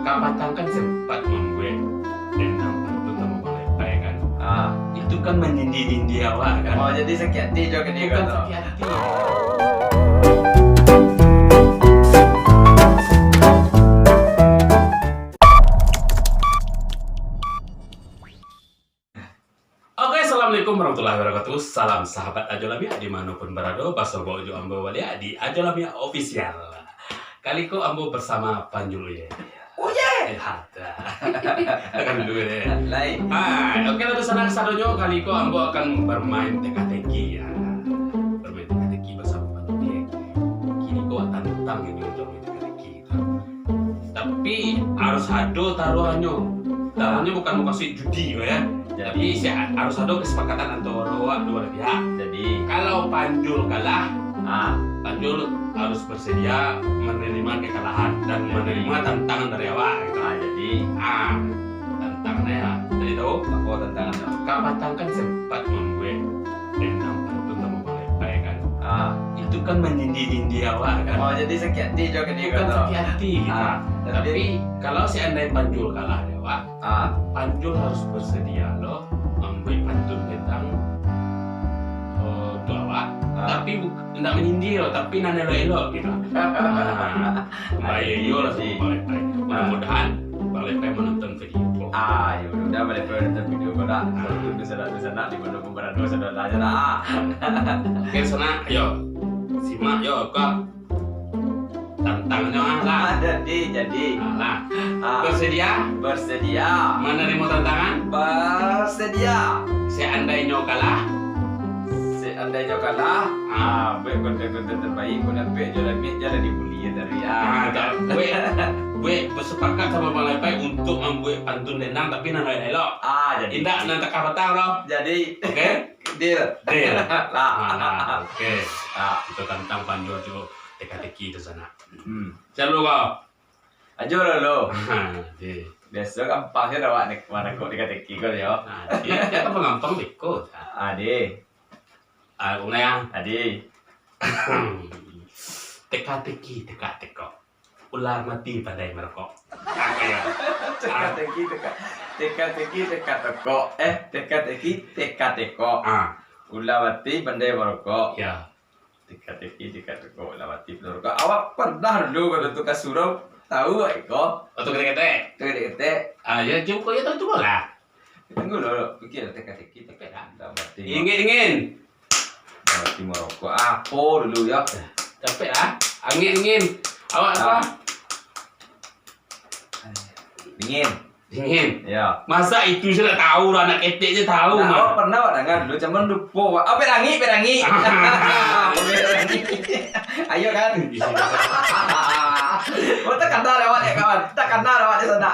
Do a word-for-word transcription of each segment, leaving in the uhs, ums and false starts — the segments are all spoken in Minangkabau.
Kapatang kan sempat mambuek dendam pantun samo Bang Lepai kan. Ah. Itu kan manyindia-nyindia awak kan. Oh, jadi sakik hati jo kini. Bukan kau tu. Sakik hati. Oke, assalamualaikum warahmatullahi wabarakatuh. Salam sahabat Ajo Lamiak di mano pun barado, basobok jo ambo baliak di Ajo Lamiak Official. Kali ko ambo basamo Panjul Uye. Uye! Eh, hata. Akan dulu deh. Lain. Ah, oke lah, dunsanak sadonyo, kali ko ambo akan bermain teka-teki, ya. Bermain teka-teki basamo Panjul Uye. Kini ko tantang ini untuk main teka-teki. Tapi harus ado taruahnyo. Taruahnyo bukan mukasuik judi ko, ya. Jadi, tapi si a-, harus ado kesepakatan antara awak dua belah pihak. Jadi, kalau Panjul kalah, ah, Panjul harus bersedia menerima kekalahan dan, jadi, menerima tantangan dari awak, gitu. Ah, jadi, ah, tantangannyo, jadi tahu? Apo tantangannyo? Kapatang kan sempat mambuek dendam pantun samo Bang Lepai kan. Ah. Itu kan manyindia-nyindia awak kan. Oh, jadi sakik hati jo kini. Bukan kau tu. Sakik hati gitu. Ah, tapi, tapi kalau seandai Panjul kalah di awak, ah, Panjul harus bersedia lo mambuek pantun tantang, eh, tu awak. Ah. Tapi buk-, ndak manyindia lo, tapi nan elok-elok gitu. Ah, baik, iyo lah, jadi, samo Bang Lepai. Ah. Mudah-mudahan Bang Lepai menonton video ko. Ah, yo, mudah-mudahan Bang Lepai menonton video ko dah. Ah. Tunggu sanak-sanak di mano pun barado, sanak-sanak. Oke, sanak, ayo. Simak, yo, kok. Tantangnyo, ah, lah. Ah, jadi, jadi. Ah, lah. Ah. Bersedia? Bersedia. Menerima tantangan? Bersedia. Seandainyo kalah? Seandainyo kalah, ah, buek konten-konten terbaik, ko dapek jo lamiak, jan lah dibuli dari, ah. Ah, dak, buek, buek bersepakat samo Bang Lepai untuk mambuek pantun dendam, tapi nan elok-elok. Ah, jadi. Indak nan takah patang, doh. Jadi. Oke? Deal. Deal. Lah. Ah, lah, oke. Ah. Itu tantang Panjul tu teka-teki tu sanak. Hmm. Siap dulu kau. Ajo lo, lo. Ha, oke. Biaso gampang se awak ni, mano kok teka-teki ko yo. Ha, oke. Sia kan panggampang beko. Ah, deh. Ah, kau mulai, ah. Adi. Teka-teki, teka-teko. Ular mati pandai marokok. Apa ya? Teka-teki, teka, teka-teki, teka-teko. Eh, teka-teki, teka-teko. Ah. Ular mati pandai marokok. Ya. Teka-teki, teka-teko, ular mati pandai marokok. Awak pernah dulu kalau tukang surau, tahu awak iko? Oh, tu ketek-ketek? Tu ketek-ketek. Ah, ya, cukup ya, tahu tu lah. Tunggu dulu, pikir teka-teki, teka-teki. Ular mati. Ingin, ingin. Berarti marokok. Apo dulu, yo? Capek lah. Angin, angin. Awak apa? Ah. Dingin. Dingin. Ya. Masa itu se ndak tahu lah, anak ketek se tahu. Nah, mah. Awak pernah awak dengar dulu, cuman lupo, Wak. Oh, perangi, perangi. Perangi. Ayo kan? Bisa. Oh, takana awak ni, kawan. Takana awak di sana.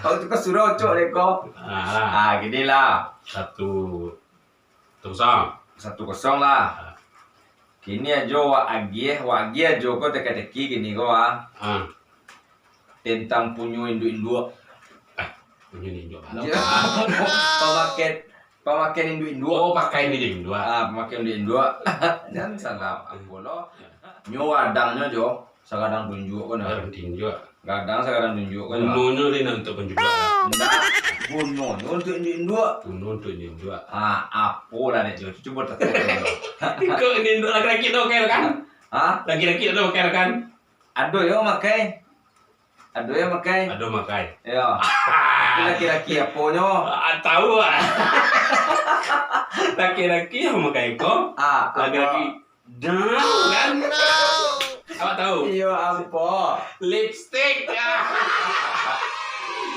Waktu ke surau, cok, deko. Ah, lah. Ah, gini lah. Satu. Satu kosong. Satu kosong lah. Ah. Kini ajo wak agiah, wak agiah ajo ko teka-teki kini ko, ah. Ah. Tentang punyo induak-induak. Ah, punyo induak. Ya. Pamakai, pamakai induak-induak. Oh, pakai induak-induak. Ah, pamakai induak-induak. Jan salah apo lo. Ya. Nyo wadangnyo jo. Sagadang tunjuak ko nah. Sagadang tunjuak. Gadang sagadang tunjuak ko nah. Gunonyo di nan untuak panjuak lah. Ndak. Gunonyo untuak induak-induak. Guno untuak induak-induak. Ah, apo lah dek jo. Cubo takuik jo. Iko induak-induak laki-laki tu pakai kan? Hah? Laki-laki tu pakai kan? Ado yo makai. Ado yo makai. Ado makai. Yo. Tapi laki-laki aponyo? Ah, tahu ah. Laki-laki yang makai ko. Ah, laki-laki. Apo? Dah, kan? Awak tahu? Iyo, apo? Lipstick. Ah.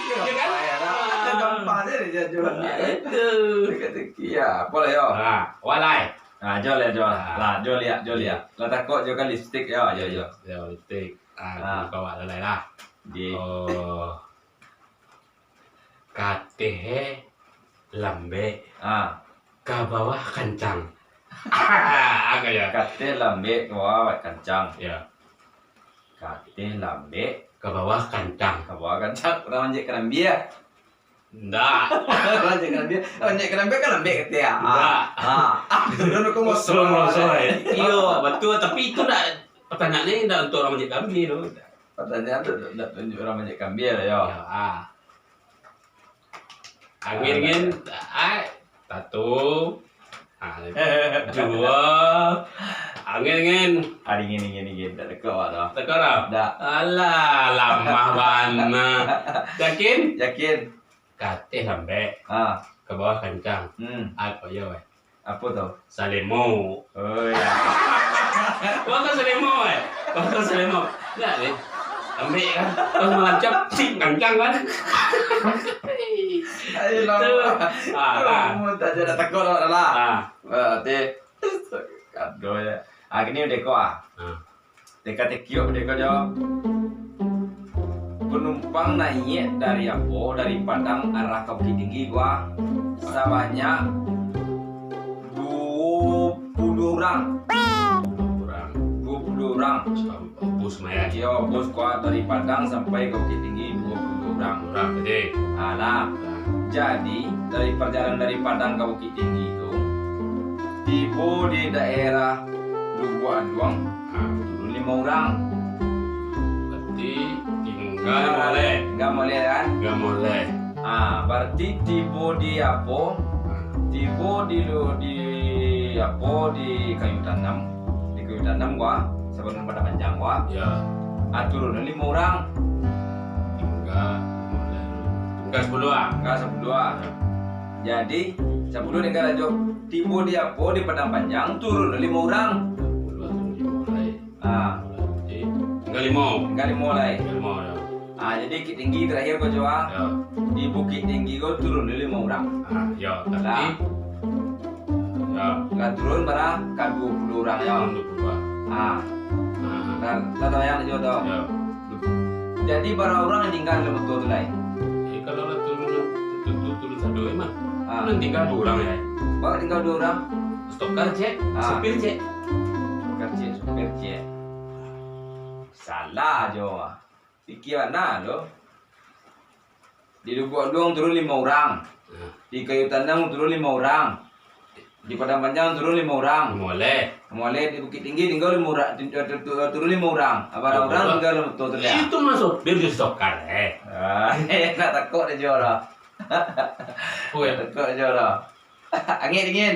Iyo, ya kan? Payah lah. Ah. Gampang se dijajua. Ah, itu. Teka-teki, ya. Apo lah, yo? Ah, walai. Ah, jo lah, jo lah. Ah. Lah, jo liak, jo liak. Lah takok jo kan lipstick, yo, yo, yo. Yo, lipstick. Ah, ah. Buka awak lalai lah. Di. Oh. Kateh lambek, ah, ka bawah kancang. Apa ya? Kateh lambek ka bawah kancang. Ya. Kateh lambek. Ka bawah kancang. Ka bawah kancang. Urang manjek karambia. Ndak. Urang manjek karambia. Urang manjek karambia kan lambek kateh, ah. Ndak. Ah. Ah. Turun ko mosoi. Turun mosoi. Iyo, betul. Tapi itu ndak, pertanyaannyo ndak untuak urang manjek karambia tu. Patanyaan tu ndak tunjuak urang manjek kambia lah, yo. Yo, ah. Angin, angin, ai, satu. Ah, duo. Angin, angin. Ah, dingin, dingin, dingin. Tak teka awak tu. Teka dah? Dak. Alah, lamah bana. Yakin? Yakin. Ka ateh lambek. Ah. Ka bawah kancang. Hmm. Apo yo, weh? Apo tu? Salemo. Oh, ya. Kau tahu salemo, eh? Kau tahu salemo? Ndak, eh. Ambil kan. Pas malancap, cing, kancang kan. Ayo lah. Itu. Ah, lah. Kamu tak ada takut lah, lah. Ah. Berarti, aduh, ya. Ah, kini udah kau, ah. Ah. Teka-teki awak merdeka jo. Penumpang naiak dari apo, dari Padang arah ka Bukittinggi ko, sabanyak duo puluah urang. Duo puluah urang. Duo puluah urang. Bus mah, yo? Iyo, bus ko dari Padang sampai ka Bukittinggi duo puluah urang. Urang, jadi. Alah. Nah. Jadi, dari perjalanan dari Padang ka Bukittinggi tu, tibo di daerah Lubuak Aduang, ah, turun limo urang. Berarti tingga moleh. Tingga moleh, kan? Tingga moleh. Ah, berarti tibo di apo? Ah. Tibo di lu-, di apo, di Kayu Tanam. Di Kayu Tanam ko, sabalun Padang Panjang ko. Ya. Ah, turun limo urang. Tingga moleh. Tingga sapuluah, ah. Tingga sapuluah, ah. Ya. Jadi, sapuluah tingga lah jo. Tibo di apo, di Padang Panjang, turun limo urang. Sapuluah turun limo lai. Ah. Jadi, tingga limo. Tingga limo lai. Tingga limo, yo. Ah, jadi Bukittinggi terakhir ko jo, ah. Yo. Di Bukittinggi ko turun limo urang. Ah, yo, tapi, yo. Lah turun bara ka duo puluah urang, yo. Turun duo puluah. Ah. Ah. Lah, lah tabayang jo tu. Yo. Jadi, bara urang nan tingga dalam moto tu lai? Eh, kalau lah turun, tu, tu, turun sado, eh, mah. Ah. Nan tingga duo urang, yo. Bara tingga duo urang? Stokar ciek, ah, supir ciek. Stokar ciek, supir ciek. Salah jo. Pikia bana lo. Di Lubuak Aduang turun limo urang. Nah. Di Kayu Tanam turun limo urang. Di Padang Panjang turun limo urang. Moleh. Moleh di Bukittinggi tingga limo urang, tu-, tu-, tu-, turun limo urang. Bara urang tingga dalam moto tu, yo? Itu mah sopir jo stokar, eh. Ah, nak takut aja lah. Oi. Nak takut aja lah. Angin dingin.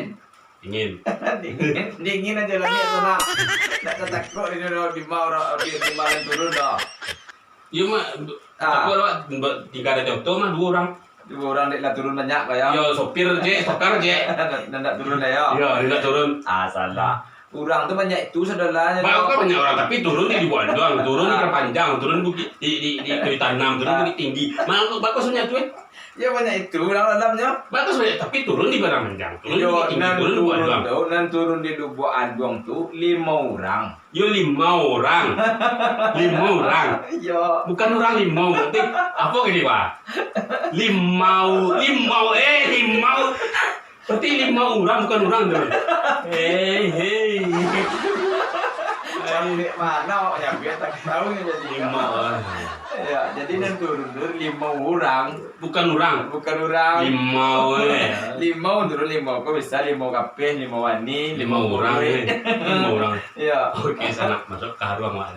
Dingin. Dingin, dingin aja lah, dingin sana. Nak takut ini dah, di ma urang, di, di ma nan turun dah. Iyo, mak, ah, takut awak, tingga di oto mah duo urang. Duo urang dek lah turun banyak, Pak, yo. Yo, sopir je, stokar je. Ndak, ndak turun lah, yo. Yo, ndak turun. Ah, salah. Urang tu banyak itu, saudaranyo. Ba-, kan banyak urang, tapi turun di Lubuak Aduang, turun di, ah, Padang Panjang, turun Bukit, di, di, di Kayu Tanam, turun, ah, Bukittinggi. Mano bagus banyak tu, eh? Yo, banyak itu urang dalamnyo. Bagus banyak, tapi turun di Padang Panjang, turun di Bukittinggi, nan turun di Lubuak Aduang. Yo, turun tu, nan turun di Lubuak Aduang tu limo urang. Yo, limo urang. Limo urang. Yo. Bukan urang limo, berarti apo gini, Pak? Limau, limau, eh, limau. Berarti limo urang, bukan urang tu. Hei, hei. Sampai mano awak nyampe, tak tahu ni jadi. Limo urang. Yo, jadi nan turun tu limo urang. Bukan urang. Bukan urang. Limau, eh. Limau turun, limau ko bisa limau kapeh, limau wani, limau urang, eh. Limau urang. Yo. Oke, sanak, masuk ka ruang awak.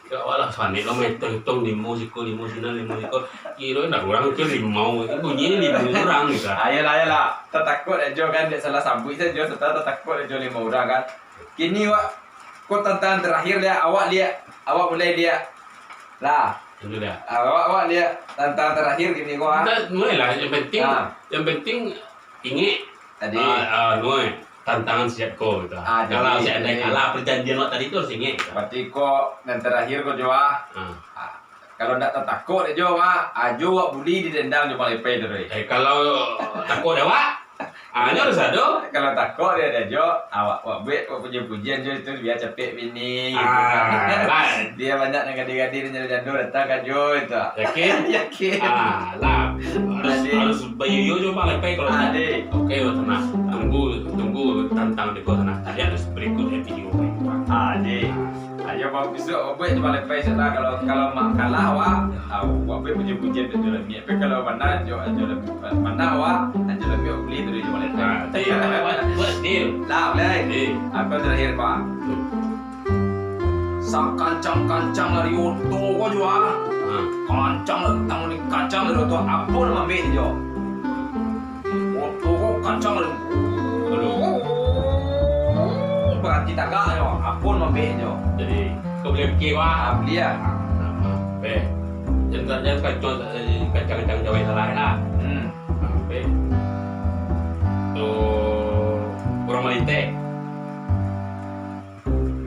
Yo, awak lah panik lo, main hitung-hitung, limau siko, limau sinan, limau siko. Kiro ndak urang, kiro limau. Itu bunyi limo urang gitu. Ayolah, ayolah. Tatakuik ajo kan, dek salah sabuik sajo, sudah tatakuik ajo limo urang kan. Kini, wak, ko tantangan terakhir, liak. Awak liak. Awak mulai liak. Lah. Itu dah. Ah, awak, awak liak tantangan terakhir kini ko, ah. Kita mulailah, yang penting, ah, yang penting ingek. Tadi. Ah, ah, nuai, tantangan siap ko gitu. Ah, kalau jadi, seandai jadi kalah perjanjian awak tadi tu harus ingek gitu. Berarti ko nan terakhir ko jo, ah. Ah. Ah, kalau ndak tatakuik jo, ah, ajo awak buli didendang jo Bang Lepai tu, doi. Eh, kalau takuik dek awak, ah, nyo harus ado. Kalau takuik dek ado jo, awak, awak buek, awak puji-pujian jo itu, bia capek bini, gitu kan. Ah, lah. Bia banyak nan gadih-gadih, nan jando-jando datang ka jo itu. Yakin? Yakin. Ah, lah. Harus, jadi, harus bayo-yo jo Bang Lepai kalau ndak. Ade. Oke, wak, tenang. Tunggu, tunggu tantang di bawah sana. Tadi harus berikut ya video. Ade. Ah. Ayo, Bang, bisuak, Bang, buek jo Bang Lepai siap lah. Kalau, kalau mak kalah, wak, ah, wak buek puji-pujian tu jo lamiak. Tapi kalau manang, jo, jo lamiak, manang, wak, jo lamiak buli tu jo Bang Lepai. Ah, deal. Buat, buat deal. Lah, boleh. Deal. Aku terakhir, Pak. Hmm. Sakancang-kancang dari oto ko juo, ah. Ha. Kancang, tantang ni kancang dari oto, apo nan maambek juo. Oto ko kancang dari, aduh, baranti tagak juo, apo nan maambek juo. Jadi, kau buliah pikia, wah. Ah, buliah. Nah, nah, be. Jangan, jangan kacau, eh, kancang-kancang jawek salah lah. Hmm. Nah, be. Tu, urang malinteh.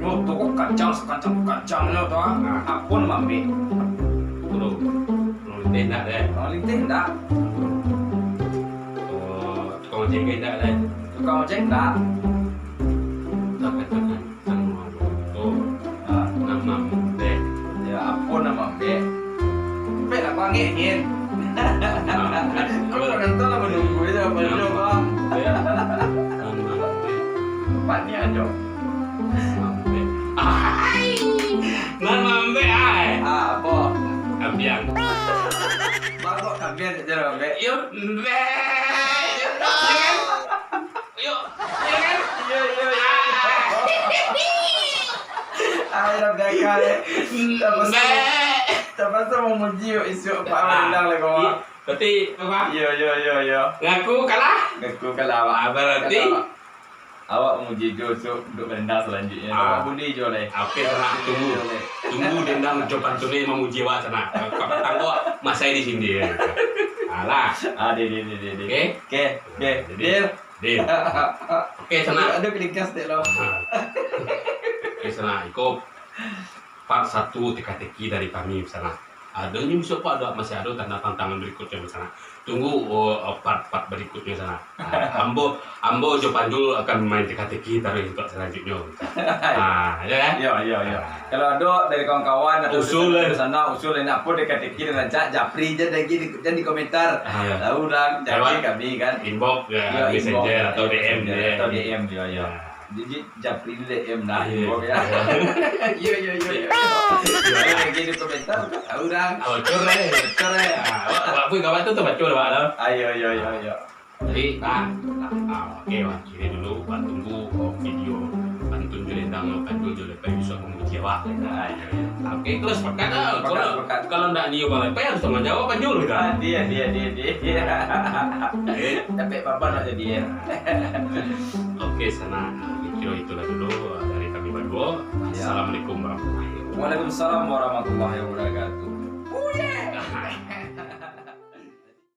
Yo, tu kok kancang sakancang-kancangnyo tu, ah. Nah. Apo nan maambek? Tu, urang malinteh indak, deh. Urang malinteh indak. Oh, tukang ojek indak, deh. Tukang ojek indak. Takkan-takkan. Nan maambek. Ah. Nan maambek. Yo, apo nan maambek? Ampek lah, bangek, Ngin. Nan maambek. Kau penonton lah manunggu aja, apa nan aja, Bang. Maambek. Nan maambek. Ampek ni aja. Maambek. Ai. Nan maambek, ai. Ah, apo? Kambiang. Bang, kok kambiang sajo nan maambek? Yo, mbek. Yo, kan? Yo, yo kan? Yo, yo, yo. Ah. Ai, lah biakan, eh. Tapaksa, mbek, tapaksa mamuji yo, isuak Pak, ah, Mandang lah, kawan. Berarti, apa? Yo, yo, yo, yo. Ngaku kalah? Ngaku kalah, Pak. Ah, berarti? Kalah, Pak. Awak mamuji jo, isuak untuak Mandang salanjuiknyo. Ah. Awak bulih jo, leh. Oke, sanak. Tunggu. Yo, leh. Tunggu, Dendang jo Pantun ni mamuji awak, sanak. Kapatang ko masai di sini, ya. Alah. Ah, deh, deh, deh, deh, deh. Oke? Oke, oke. Jadi, deal. Deal. Oke, sanak. Ado, ado kedingkas dek lo. Ha. Oke, sanak. Iko part satu teka-teki dari kami, sanak. Ado nyo bisuak, Pak, ado, masih ado tantang tantangan berikutnyo, sanak. Tunggu, oh, part-part berikutnyo, sanak. Ha, ambo, ambo jo Panjul akan main teka-teki taruih untuak salanjuiknyo. Ha, yo, kan? Yo, yo, yo. Ha. Kalau ado dari kawan-kawan atau usul, dari, eh, sanak, usul, nak apo teka-teki, rancak japri je lagi di, jan di komentar. Ha, yo. Tahu dah, japri kami, kan. Lewat inbox, ya, yo, messenger inbox, atau D M, messenger, ya, atau D M, yo, yo. Ya. Jadi, japri D M lah, iyo, inbox, ya. Iyo, iyo, iyo, iyo. Iyo. Lagi di komentar, tahu dah. Bocor, eh. Bocor, eh. Ah, awak, awak pun kawan tu, tu bocor, awak tu. Ah, iyo, iyo, iyo, iyo. Jadi, ah, ah, ah, oke, wah, kini dulu, wah, tunggu, oh, video pantun jo Dendang, pantun jo Lepai, bisa mamuji awak. Ah, iyo, iyo. Oke, terus sepakat lah. Sepakat, kalau, sepakat. Kalau ndak nio Bang Lepai, harus tanggung jawab, Panjul, gitu. Ah, dia, dia, dia, dia. Oke. Dapek baban lah jadi, ya. Oke, sanak. Nah, kiro itulah dulu, ah, dari kami baduo. Ya. Assalamualaikum warahmatullahi wabarakatuh. Waalaikumsalam warahmatullahi wabarakatuh.